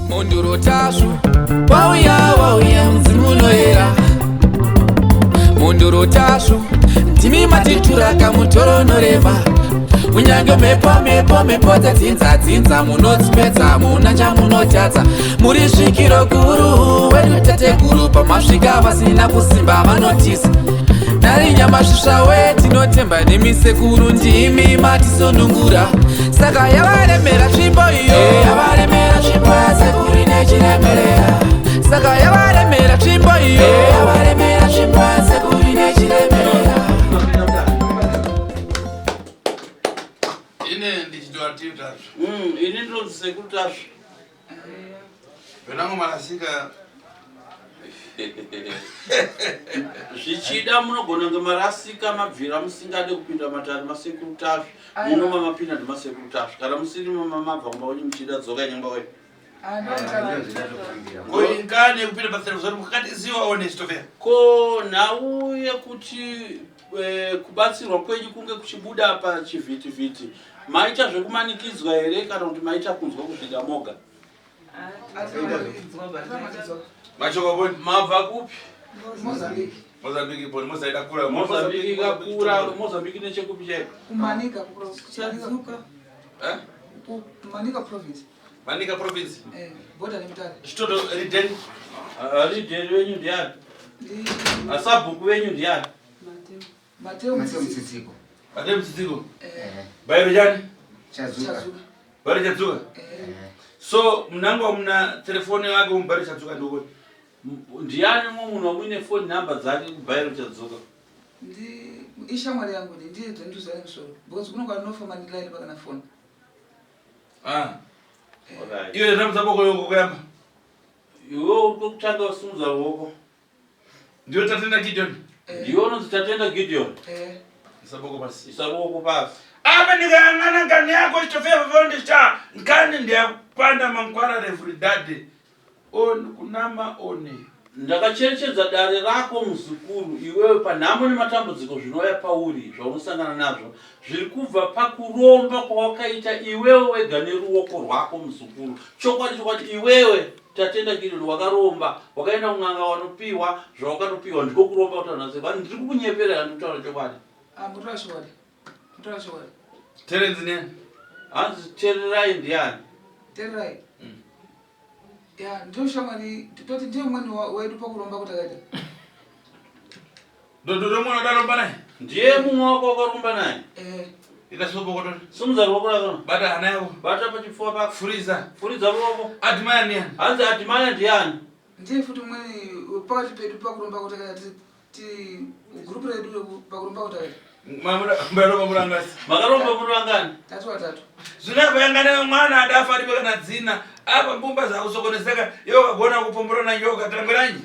Mhondoro Tasvu wauya wauya mudzimu unoyera Mhondoro Tasvu ndimi matitura kamutoro norema kunyange mhepo mhepo mhepo dzedzinza dzinza munodzipedza muna chamunotadza muri svikiro guru wedu teteguru pamasvika vasina kusimba vanotiza nari nyamasvisva we tinotemba nemi sekuru ndimi matisunungura saka yavaremera tsvimbo iyo eh, yavaremera tsvimbo yasekuru ine chiremerera saka yavaremera tsvimbo iyo eh, yavaremera tsvimbo yasekuru ine chiremerera Ini ndichitwa timu Tasvu. Ini ndinonzi sekuru Tasvu. Venangu marasika. Zvichida munogona kunge marasika mabvira musingade kupinda matare masekuru Tasvu. Munoma mapinda ndimasekuru Tasvu. Kana musiri mama mabva kumba kwenyu muchida dzokai nyamba wenyu. Ko ingane kupinda pasere zori mukatiziwa one chitofea. Ko nhau yekuti eh, kubatsirwa kwenyu kunge kuchibuda pachivhitivhiti maita zvekumanikidzwa here kana kuti maita kunzwa kuzvida moga? Machoko boni. Mabva kupi? Mozambique. Mozambique boni Mozambique yakura. Mozambique ikakura, Mozambique nechekupi chaiko? Kumanica Chazuka. Eh? Manica province. Manica province. Eh, border neMutare. Chitoto Rideni. Ah, Rideni wenyu ndiani? Ndi Asabhuku wenyu ndiani? Mateo Mateo Mutsitsiko. Mutsitsiko. Mateo Mutsitsiko. Eh, Bairo chani? Chazuka. Chazuka. Bairo Chazuka. Eh, So mnangwa muna telefoni yake umbairo Chazuka ndiko. Ndiani mumwe munhu wamuine phone number dzake kubairo Chadzoka? ndi ishamwari yangu ndi ndiye dzanduzare musoro because kuno kwandinofamba ndilaini pakana phone. Ah. Alright. Iwe ndamza boko yoko kuyamba. Iwe uri kutanga kusimudza ruoko. Ndiyo Tatenda Gideon. Eh, Ndiwe unonzi Tatenda Gideon. eh, Isa boko pasi. Isa ruoko pasi. Apa ndikayang'ana nkani yako chitofea vafonde cha nkani ndiyakupanda mankwara refuridade on kunama one. Ndakacherechedza dare rako muzukuru iwewe panhamo nematambudziko zvinouya pauri zvaunosangana nazvo zviri kubva pakuromba kwawakaita iwewe wega neruoko rwako muzukuru chokwadi chokwadi iwewe Tatenda Gideon wakaromba wakaenda kun'anga wanopiwa zvawakanopiwa ndiko kuromba kutaura nhasi vanhu ndiri kukunyepera kana ndikutaura chokwadi ah, mutora chokwadi. Mutora chokwadi. Terence ndiani? Hanzi tererai ndiani? Tererai. Ya, ndiyo shamwari toti ndiye umweni wedu pakuromba kuti akaita. Ndondo mwana udaromba naye. Ndiye mumwe wako wakaromba naye. Eh. Ita sopo koto. Simudza ruoko rako. Bata hana yako. Bata pachipfuwa pako. Furiza. Furidza ruoko. Admire ndiani? Hanzi admire ndiani? Ndiye futi umweni pakati pedu pakuromba kuti akaita ti group redu pakuromba kuti akaita. Makaromba murangasi. Makaromba murangani? Tatu watatu. Zvinabva yangana mwana adafa aripo kana dzina. Apa mbumba dzakusokoneseka iwe ukagona kupomborana nyoka tangwiranyi.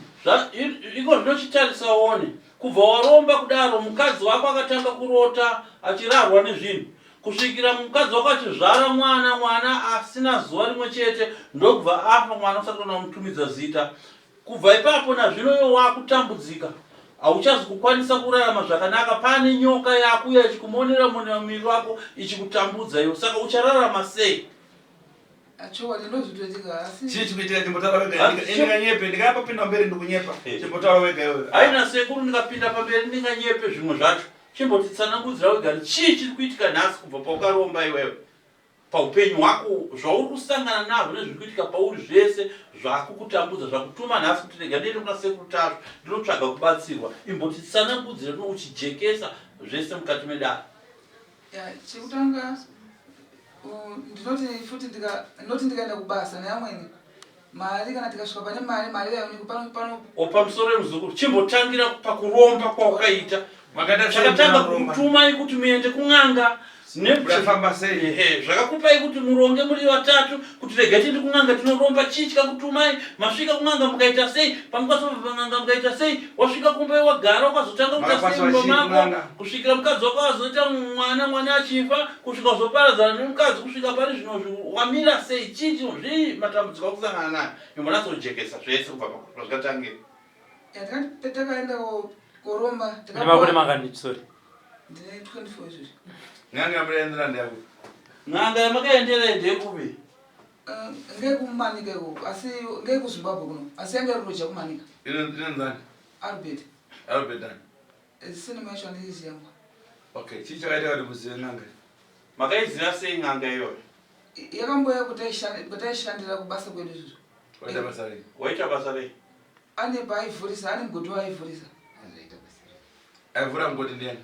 Iko zvinochitarisa uone. Kubva waromba kudaro mukadzi wako akatanga kurota achirarwa nezvinhu kusvikira mukadzi wako achizvara mwana mwana asina zuva rimwe chete ndokubva afa mwana usati kana wamutumidza zita Kubva ipapo nazvino iwe wakutambudzika hauchazi kukwanisa kurarama zvakanaka pane nyoka yakuuya ichikumonera monera muviri wako ichikutambudza iwe saka uchararama sei? Chokwadi ndozvitoitika asi Chii chikuitika chimbotaura wega ndinganyepe ndikapinda mberi ndikunyepa chimbotaura wega iwewe. Haina sekuru ndikapinda pamberi ndinganyepe zvimwe zvacho chimbotitsanangudzira wega chii chiri kuitika nhasi kubva paukaromba iwewe. Paupenyu hwako zvauri kusangana nazvo nezviri kuitika pauri zvese zvakukutambudza zvakutuma nhasi kuti rega ndiende kuna sekuru Tasvu ndinotsvaga kubatsirwa imbotitsanangudzira no uchijekesa zvese mukati medare. Ya, chekutanga ndinoti futi ndika ndinoti ndikaenda kubasa neamweni mari kana tikasvika pane mari mari yaonekwa pano pano O pamusoro yemuzukuru chimbotangira pakuromba kwawakaita Makaita sei chakatanga kuromba? kukutumai kuti muende kun'anga Murafamba sei? Ehe, zvakakupai kuti muronge muri vatatu kuti regai tiende kun'anga tinoromba chii chikakutumai masvika kun'anga mukaita sei pamukazobva pan'anga mukaita sei wasvika kumba wagara ukazotanga kuita sei Makapaswa mumba chii mako kun'anga? kusvikira mukadzi wako azoita mwana mwana achifa kusvika uzoparadzana nemukadzi kusvika pari zvino wamira sei chii chino zvii matambudziko akusangana nayo imbonyatsojekesa zvese kubva pazvikatangira Ya, takaenda koromba Une makore mangani sorry. Ndine 24 izvezvi. N'anga yamakaendera ndeyako. N'anga yamakaendera ndeyekupi? Eh, ngekumanika ikoko asi ngekuzimbabwe kuno asi yanga iri roja kumanika. Inonzani? Albert. Albert ani? Eh, sinema yacho handiiziva. Okay, chii chakaita kuti muzive n'anga? Makaiziva sei n'anga iyoyo? Yakambouya kwataishandira kubasa kwedu izvozvo. Waita basa rei? Waita basa rei? Ane paaivhurisa, ane mugodhi waaivhurisa. Aivhura mugodhi ndiani?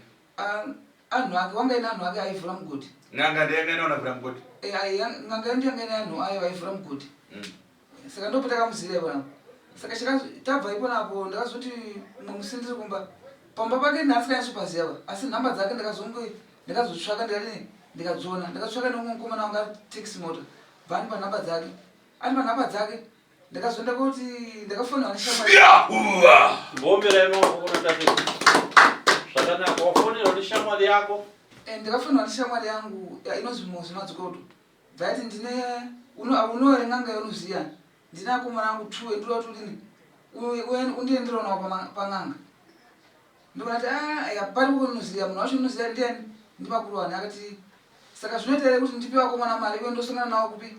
Anhu ake, wanga ine anhu ake aivhura mugodhi. N'anga ndiye yanga ine vanhu avhura mugodhi? Eh, n'anga ndiyo yanga ine anhu ayo aivhura mugodhi. Saka ndopatakamuziva iponapo. Saka tabva iponapo ndakazoti mumwe musi ndiri kumba pamba pake ndasinganyatsopaziva pa asi nhamba dzake ndakazonge ndakazotsvaka ndikadini ndikadziona ndakatsvaka neumwe mukomana wanga ari taxi motor bva andipa nhamba dzake andipa nhamba dzake ndakazoenda kuti ndakafonerwa neshamwari. Yahuwa! Mbombera yemaoko kuna Tafeti. Zvakanaka, wafonerwa neshamwari yako. Eh, ndakafonerwa neshamwari yangu inonzi Mozi Madzikoto. Bva yati ndine uno here n'anga yaunoziva ndine akomana angu two endoda kuti udini undienderewo nawo pan'anga. Ndokati ah ya paripo unoziva munhu wacho unoziva ndiani ndimakuruwani akati saka zvinoita here kuti ndipe vakomana mari iwe ndosangana nawo kupi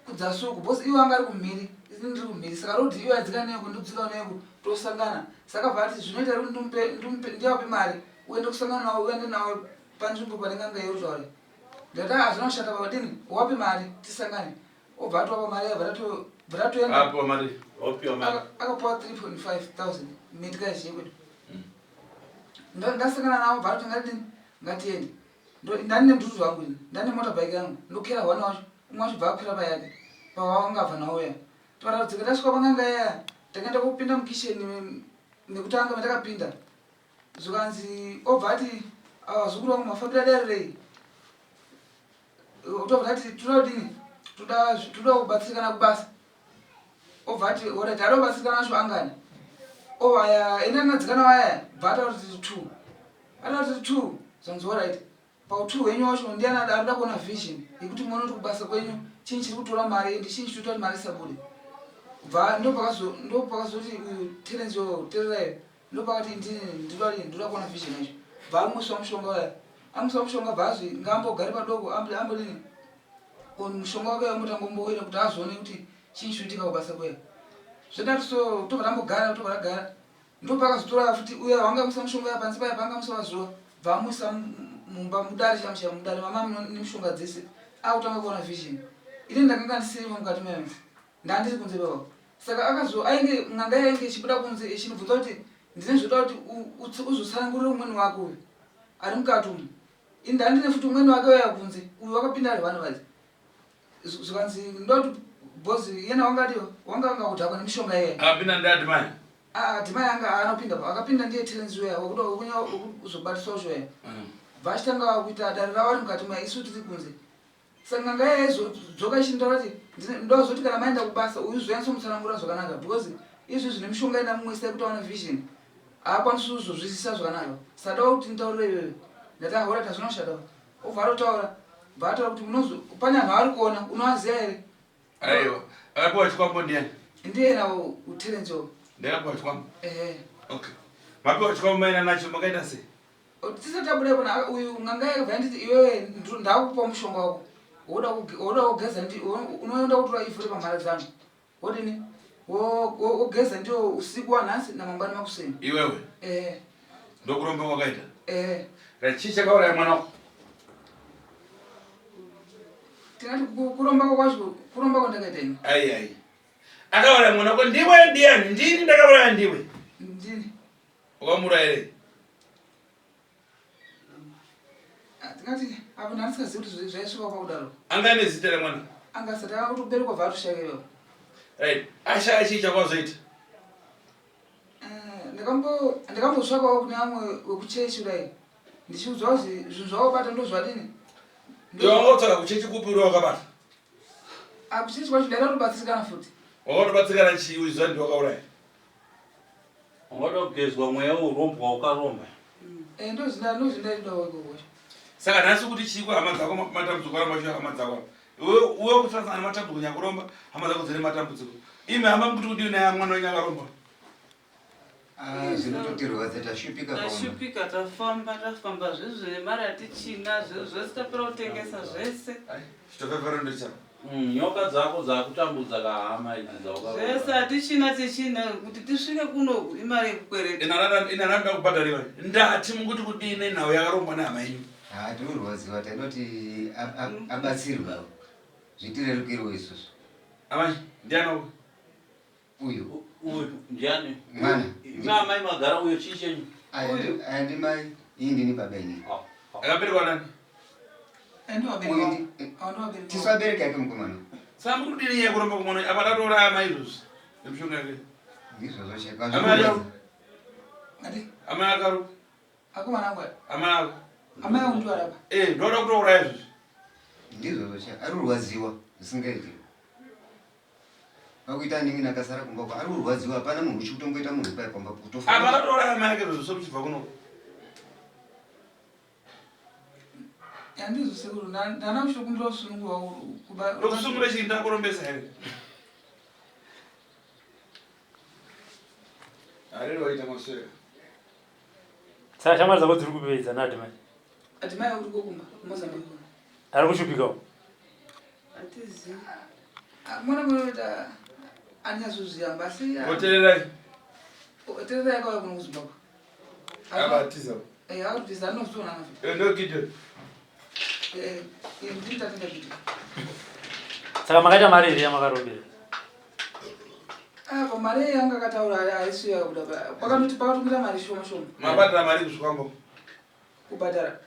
kudzasi uku because iwo anga ari kumhiri ini ndiri kumhiri saka road iyo adzika neyeko ndodzika neyeko tosangana saka bva ati zvinoita here kuti ndivape mari uende kusangana nawo uende nawo panzvimbo pane n'anga yeutaure. Ndati ah hazvina kushata baba dini wape mari tisangane obva atowapa mari abva tatoenda. Apiwa mari. Wapiwa mari. Akapiwa 3.5 thousand metika yezvekwedu. Ndasangana navo bva toti ngatidini ngatiende. Ndani nemututu wangu ini ndani motorbike yangu ndokera one wacho umwe wacho bva akwira payake pawangabva nawo uya. Tikaratidza tasvika panganga iya takaenda kupinda mukitchen mekutanga mandakapinda Zvikanzi obva ati vazukuru vangu mafambira dare rei? Tobva tati toda kudini? Toda toda kubatsirikana kubasa. Obva ati alright ada kubatsirikana nacho angani? Oh aya ina nadzikana waya bva ataura kuti two. Ataura kuti two zvanzi alright. Pautu hwenyu wacho ndiani arikuda kuona vision yekuti muone kuti kubasa kwenyu chinyi chiri kutora mari ende chinyi chinoita kuti mari isabude. Bva ndopakazoti uyu Terence yo tererai ndopakati ndini ndinoda kuti ndinoda kuona vision yacho. Bva amwiswa mushonga uya amwiswa mushonga bva azwi ngaambogare padoko ambodini mushonga wake ambotanga kumbowira kuti azoone kuti chinyi chinoitika kubasa kuya. Zvodati so tobva tambogara tobva tagara Ndopakazotora futi uya wanga amuisa mushonga uya panze paya paanga amuisa mazuva bva amuisa mumba mudare chaimo chaimo mudare mama nemushonga dzese akutanga kuona vision ini ndakanga ndisirimo mukati mayo ndandiri kunze baba saka akazo ainge n'anga yainge ichibuda kunze ichinibvunza kuti ndine zvoda kuti uzotsanangurire umweni wako uyu ari mukati umu ini ndandine futi umweni wake uya kunze uyu wakapinda ari vanhu vadzi Zvikanzi ndoda kuti boss yena wanga ati wanga anga kudhakwa nemishonga iye. Akapinda ndiye Admire. Ah, Admire anga anopinda pa akapinda ndiye Terence uya wakuda wakunya kuzobatiswa ucho uya. Bva achitanga kuita dare ravo ari mukati maya isu tiri kunze. Saka n'anga iya yaizodzoka ichinitaura kuti ndozoti kana maenda kubasa uyu uzoyantsomutsanangurira zvakanaka because izvi zvine mishonga indamumwisa yekuti aone vision haakwanisi kuzozwisisa zvakanaka. Saka ndakuda kuti nditaurire iwewe. Ndati ah alright hazvina kushata. Obva atotaura, bva ataura kuti unozo pane anhu aari kuona unoaziva here? Aiwa, akapiwa chikwambo ndiani? Ndiye nawo uTerence uyo. Ndiye akapiwa chikwambo? Ehe. Okay. Mapiwa chikwambo maina nacho makaita sei? Tisati tabuda ipona uyu n'anga yakabva yanditi iwewe ndakupa mushonga wako. Woda woda kugeza ndi unoenda kutora ivhu repamharadzano. Wodini? Wogeza ndiwo usiku wanhasi namangwani makuseni. Iwewe? Ehe. Ndokuromba kwakaita? Ehe. Right, chii chakauraya mwana wako? Tingati kuromba kwacho, kuromba kwandakaita ini. Ai ai. Akauraya mwana wako ndiwe ndiani? Ndini ndakauraya ndiwe. Ndini. Wakamuuraya here? Ah, tingati apo ndandisikazivi kuti zvaisvika pakudaro. Anga ane zita remwana? Anga asati akatoberekwa bva atoshaya ipapo. Right. Ashaya chii chakwazoita? Eh, ndakambo ndakambotsvakawo kune vamwe wekuchechi kudai ndichiudzwa kuti zvinhu zvawabata ndozvadini. Iwe wanga utsvaka kuchechi kupi uri wakabata? Ah, kuchechi kwacho ndaida kutobatsirikana futi. Wakatobatsirikana chii uchiziva ndiwe wakauraya? Ungada kugezwa mweya weurombwa ukaromba. Eh, ndozvinda ndozvindaidawo ikoko. Saka nhasi kuti chii kuhama dzako matambudziko aramba achiuya hama dzako apa. Iwe uwe kusanzana nematambudziko nyakuromba hama dzako dzine matambudziko. Imi hama mukuti kudii naye mwana wenyu akaromba? Ah, zvinototirwadza tashupika paona. Tashupika tafamba tafamba zvezvo nemari hatichina zvezvo zvese tapera kutengesa zvese. Chitofefero ndechako. Mm, nyoka dzako dzakutambudza kahama idzi Zvese hatichina tichina kuti tisvike kuno imari yekukwereta. Inana ndoda kubhadhariwa. Ndati mukuti kudii nenhau yakarongwa nehama yenyu? Haa tinorwadziwa taida kuti abatsirwe zvitirerukirwe isusu. Amai, ndiani wako? Uyu. Uyu ndiani? Mwana. Imi amai magara uyo chii chenyu? Aya ndimai, iyi ndini baba inini. Akaberekwa nani? Uyu tisu abereki ake mukomana. Saka muri kudini nyaya yekuromba kumwana apa datouraya amai izvozvi nemishonga yake. Ndizvozvo cheko. Amai ako. Amai akaro. Akomana angu. Amai ako. Amai angu ndiwo arapa. Eh, ndoda kutouraya izvozvi. Ndizvozvo cheko. Ari kurwadziwa zvisingaiti. Pakuita anin'ina akasara kumba uko ari kurwadziwa hapana munhu uchikutomboita munhu paya pamba kutofa. Apa akatouraya amai ake izvozvi sokuchibva kuno. Handizvo sekuru, ndana kuchitokumbira kusunungurwa kuba. Ndokusungura chii ndakurombesa here? Arero waita maswera. Saka shamwari dzako dziri kupedza naAdimai? Adimai uri kokumba kuMozambique kuno. Ari kushupikawo. Hatizivi. Mwana munoita anyatsozviyamba asi Otererai. Tererai akauya kuno kuZimbabwe. Akatiza. Eh, akatiza anozviona nafe. Eh, ndo Gideon. Eh, eh, ndini tatenda Gideon. Saka makaita mari here yamakarombera? Ah, mari yanga akataura haisi yakuda. Pakatoti pakatokuita mari shoma shoma. Mabhadhara mari kuzvikwambo. Kubhadhara.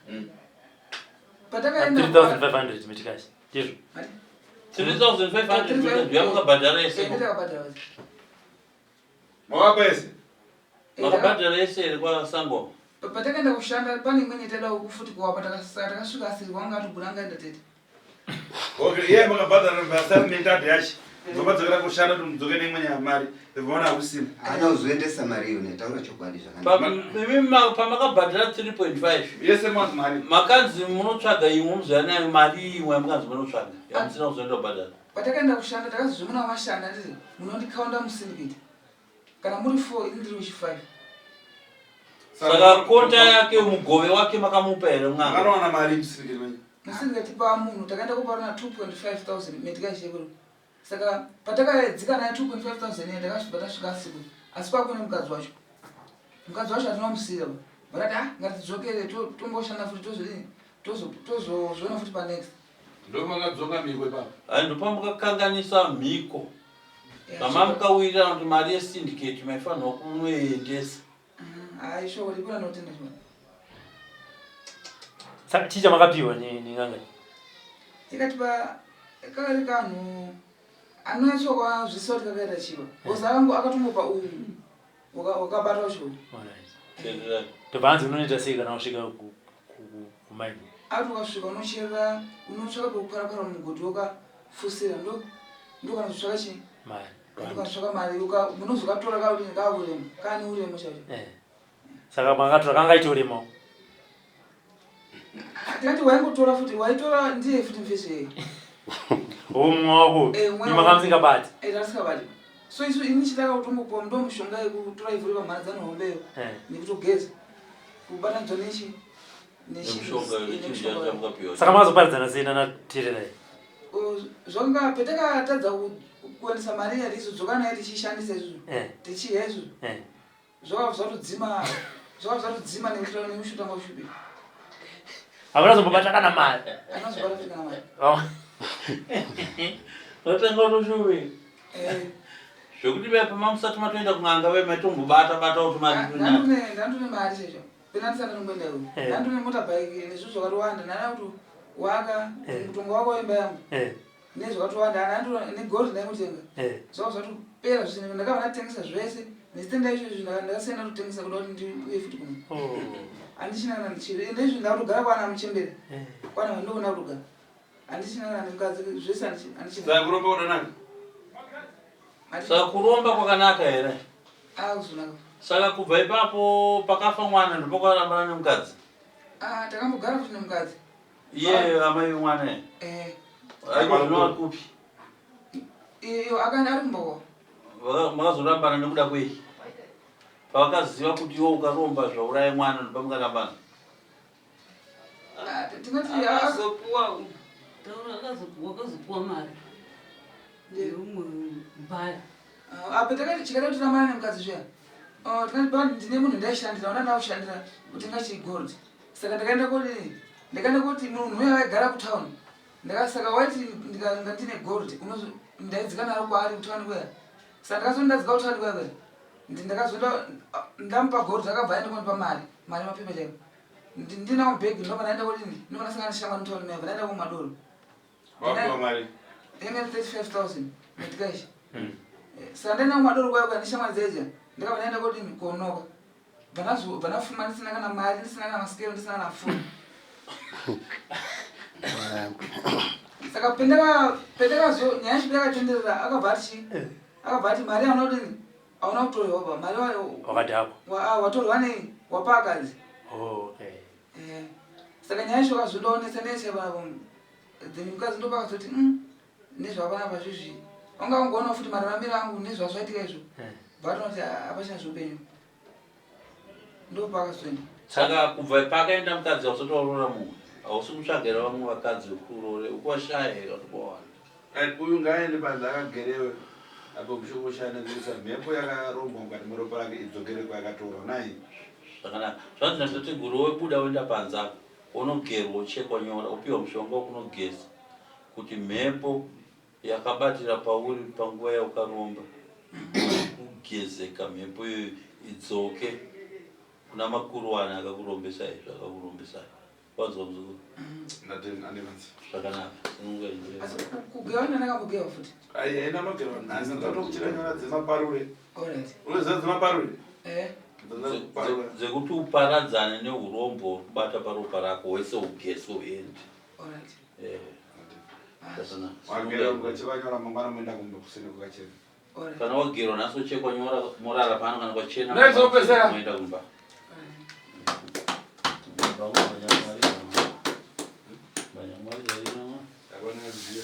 Patakaenda 3500 metikashi. Ndizvo. 3500 ndiyo yamakabhadhara yese. Eh, takabhadhara. Makapa yese? Makabhadhara yese here kwaSangoma? Patakaenda kushanda pane imweni yataida futi kuwapa takasvika asiri wanga atobhuda anga aenda tete. Okay, iye makabhadhara vasari netadhi yacho. Zvobadzokera kushanda kuti mudzoke neimwe nyaya mari. Vaona hakusina. Haana kuzoendesa mari iyo taura chokwadi zvakanaka. Imi pamakabhadhara 3.5 yese mazi mari. Makanzi munotsvaga imwe muzoya nayo mari imwe yamukanzi munotsvaga yamusina kuzoenda kubhadhara. Patakaenda kushanda takazi zvemuna wamashanda nditi munondikaunda musyndicate. Kana muri 4 ini ndiri wechi 5. Saka kota yake mugove wake makamupa here mwana? Akanowana mari musyndicate manje. Musyndicate pa munhu takaenda kuparana 2.5 thousand metikashi yekuru. Saka patakadzika naye 2.5 thousand iya takasvika tasvika siku. Asi kwakune mukadzi wacho. Mukadzi wacho hatina kumusiya. Vakati ah ngatidzokere tomboshanda futi tozodini tozozviona futi pa next. Ndomakadzoka mhiko ipapo. Hayi ndopamukakanganisa mhiko. Zvamamukawirirana kuti mari yesyndicate maifanirwa kunoiendesa. Hayi shoko ripona notenda shoko. Saka chii chamakapiwa nen'anga iyi? Ikatipa kakari kanhu anonyatsokazvisiwa kuti kakaita chiva. Because akango akatongopa uyu wakabata ucho. Alright. Ndobva hanzi unonoita sei kana wasvika kumaini? Ati ukasvika unocherera unotsvaka pekupara-para mugodhi wakafusira ndo ndokana kutsvaka chii? Mari. Ndokana mari uka munozokatora kaudini kaurema kane uremo chacho. Eh. Saka makatora kanga kaite urema. Tikati waingotora futi waitora ndiye futi mfesi yeye. Oh mumwe wako. Eh, mumwe Imi manga musingabati. Eh, tasingabati. So isu ini chitaka kutongopuwa ndo mushonga yekutora ivhu repamharadzano hombeyo Eh. nekutogeza kubatanidzwa nechi nechi Nemishonga nemishonga. yamukapiwa. Saka makazoparadzana sei nana Tererai? Zvanga petakatadza kuendesa mari iya tichizodzoka nayo tichishandisa isusu Eh. tichiya isusu Eh. zvakabva zvatodzima zvakabva zvatodzima nekutora nekushutanga kushupi Hamuna kuzombobata kana mari. anozobata futi kana mari Oh. Vatanga kutoshuvi. Eh, Zvekuti vaya pamamusati matoenda kun'anga vaya maitombobata bata kuti mari ah, ndandone mari chaizvo pena ndisati ndomboenda iwe Eh. ndandone motorbike nezvinhu zvakatowanda ndana kuti waka Eh. mutongo wako wemba yangu Eh. nezvakatowanda negold ndaingotenga Eh. zvakabva zvatopera zvese ndakabva ndatengesa zvese nesitenda izvo izvi ndakasiya ndatotengesa kuda kuti ndiuye futi kuno Oh. handichina kana ndichiro ende izvi ndakutogara kwana muchembere Eh. kwana ndokuna kutogara handichina kana nemukadzi zvese handichina Saka kuromba kunanaka. Saka kuromba kwakanaka here? akuzonaka Saka kubva ipapo pakafa mwana ndopakarambana nemukadzi. Ah, takambogara futi nemukadzi Iye amai vemwana here. Eh, Aiko zvino kupi? iyo akaenda ari kumba kwavo Makazorambana nekuda kwei? Pavakaziva kuti iwe ukaromba zvauraya mwana ndopamukarambana. Ah, tingati Akazopuwa taura akazopuwa akazopuwa mari. Ndeumwe mbaya. Ah, apa takati chikada kuti ramana nemukadzi zviya. Oh, tikati pa ndine munhu ndaishandira, wanda ndakushandira kutenga chigold. Saka ndakaenda koti ndakaenda koti munhu uya aigara kutown. Ndakasaka waiti ndikanga ndine gold unozo ndaidzika naro kwaari kutown kuya. Saka ndakazondadzika kutown kuya kuya. Ndakazonda ndamupa gold akabva aenda kundipa mari, mari mapepa chaiwo. Ndinawo bag ndobva ndaenda kudini? Ndobva ndasangana neshamwari mutown muya, ndaenda kumadoro. Wapiwa mari? Yanga iri 35,000 metcash. Eh, saka ndaenda kumadoro kwaya kuya neshamwari dzaija ndakabva ndaenda kodini konoka. Bva ndafuma ndisina kana mari, ndisina kana masikero, ndisina kana foni. Saka pendaka pendakazo nyaya yacho yakatenderera akabva ati chii? Akabva ati mari hauna kudini? Hauna kutorerwa ba mari Wakadhakwa. watorwa nei? Wapa akadzi. Oh, okay. Eh, saka nyaya yacho yakazondaonesa nese vavo then mukadzi ndopakazoti nezvapanapa zvezvi wanga wangoona futi mararamiro angu nezvazvaitika izvo Eh. vatonoti hapachina zveupenyu ndopakazoenda. Saka kubva paakaenda mukadzi hausati waroora mumwe, hausi kutsvagira vamwe vakadzi vekuroore, ukuwashaya here kuti kwawana? Right, uyu ngaaende panze akagerewe apo mushokoshane nekuisa mhepo yakarombwa mukati meropa rake idzokere kwayakatorwa nai. Zvakanaka. Zvanzi natateguru wobuda woenda panze apo wonogerwa wochekwa nyora wopiwa mushonga wokunogeza kuti mhepo yakabatira pauri panguva yaukaromba kugezeka mhepo iyoyo idzoke kuna makuruwani akakurombesai zvakakurombesai. Wanzwa muzukuru? Ndatenda andivanzi. Zvakanaka. Sununguka inzira. Asi kugewa ndanakambogewa futi. Ai haina nogerwa nhasi ndatokuchera nyora dzemaparure. Alright. Unoziva dzemaparure? Eh. Dzemaparure. Dzekuti uparadzane neurombo huri kubata paropa rako hwese ugese uende. Alright. Eh. Zvakanaka. Wagera ukachekwa nyora mangwana moenda kumba kuseni kukachena. Alright. Kana wagerwa nhasi wochekwa nyora morara pano kana kwachena Ndaizopedzera. moenda kumba. Akona ziyo.